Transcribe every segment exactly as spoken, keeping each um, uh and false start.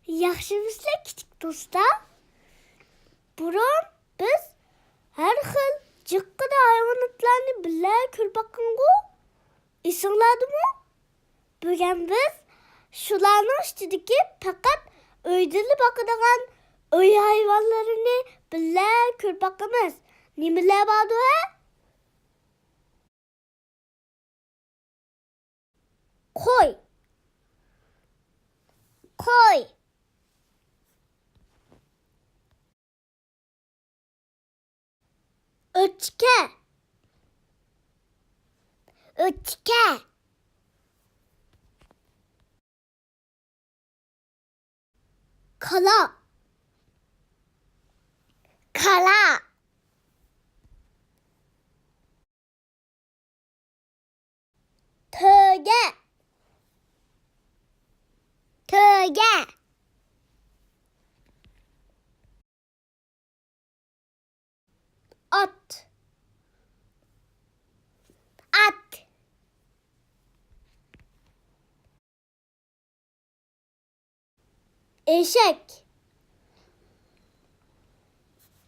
ياخشىمۇسىلەر كىچىك دوستلار؟ بۇرۇن بىز ھەر خىل جىققىدە ھايۋاناتلارنى بىللە كۆرۈپ باققانغۇ؟ ئېسىڭلاردىمۇ؟ بۈگۈن بىز شۇلارنىڭ ئىچىدىكى پەقەت ئۆيدىلا باقىدىغان ئۆي ھايۋانلىرىنى بىللە كۆرۈپ باقىمىز. نېمىلەر باردۇ ھە؟ قوي. قوي. ئۆچكە. ئۆچكە. كالا. كالا. تۆگە. تۆگە. ئات. ئات. ئېشەك.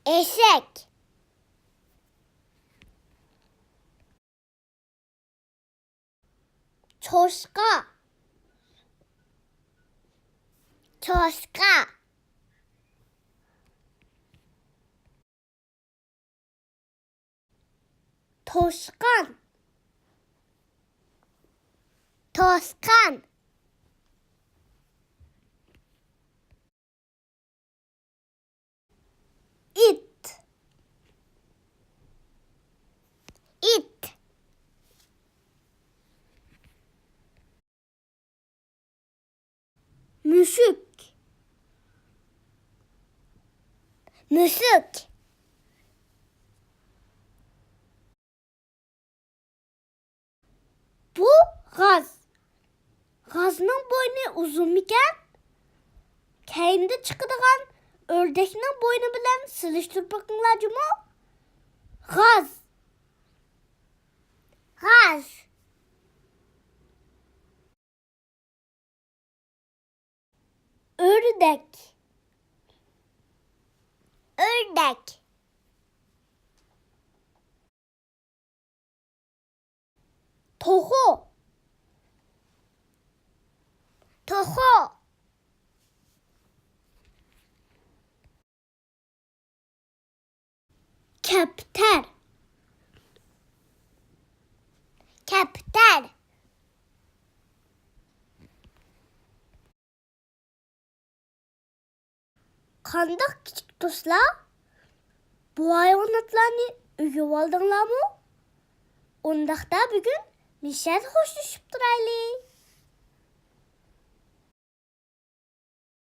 ئېشەك. چوشقا. چوشقا. توشقان. توشقان. ئىت. ئىت. مۈشۈك. مۈشۈك. بۇ غاز. غازنىڭ بوينى ئۇزۇنمىكەن؟ كەينىدە چىقىدىغان ئۆردەكنىڭ بوينى بىلەن سېلىشتۇرۇپ بېقىڭلار جۇمۇ. غاز. غاز. ئۆردەك. ئۆردەك. توخۇ. توخۇ. كەپتەر. كەپتەر. قانداق كىچىك دوستلار؟ بۇ ھايۋاناتلارنى ئۆگىنىۋالدىڭلارمۇ؟ ئۇنداقتا بۈگۈن مىشەدە خوشلىشىپ تۇرايلى.